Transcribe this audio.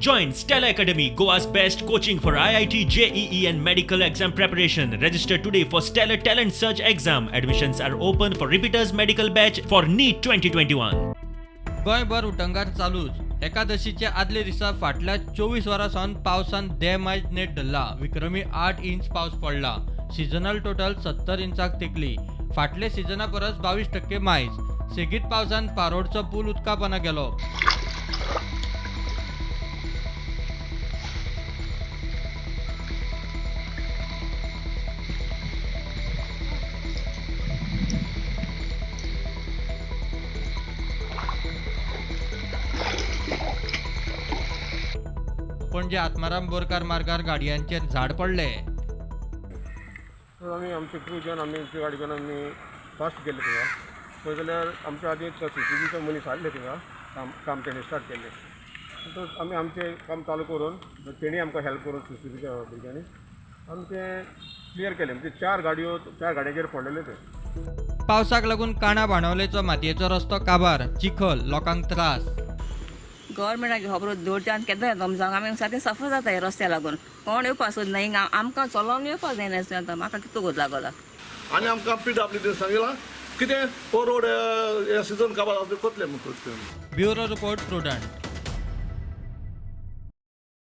Join Stellar Academy, Goa's best coaching for IIT, JEE and medical exam preparation. Register today for Stellar Talent Search exam. Admissions are open for repeaters medical batch for NEET 2021. गोंयभर उटंगार चालूच. एकादशीच्या आदले दिसा फाटल्या 24 वरां सावन पावसान दें मायज नेट धरला. विक्रमी 8 इंच पावस पडला. Seasonal total 70 इंचाक तेंकली. फाटले सिजना परस 22% मायज. सेगीत पावसान पारोडचो पूल उदका पोंदा गेलो. पणजे आत्माराम बोरकार मार्गार गाडयांचेर झाड पडले. आमी आमचे क्रू घेवन आमी आमची गाडी घेवन आमी फास्ट गेले थिंगा. पळय जाल्यार आमच्या आदी सीसीबीचो मनीस आसले थिंगा, काम तेणी स्टार्ट केल्लें. म्हणटकच आमी आमचें काम चालू करून तेणी आमकां हेल्प करून सीसीबीच्या भुरग्यांनी आमी तें क्लियर केलें. म्हणजे चार गाडयांचेर पडलेले ते. पावसाक लागून काणा बाणावलेचो मातयेचो रस्तो काबार, चिखल, लोकांक त्रास. गव्हर्मेंटाक खबर दवरचे आनी केन्ना येता जावं आमी सारकें सफर जाता हे रस्त्या लागून. कोण येवपाक सोदना हिंगा, आमकां चलोवन येवपाक जायना आतां. म्हाका कितको गोद लागला आनी आमकां पीडब्ल्यूडी सांगिलां कितें हो रोड हे सिजन काबार कोतले म्हणून. Bureau report, Prudent.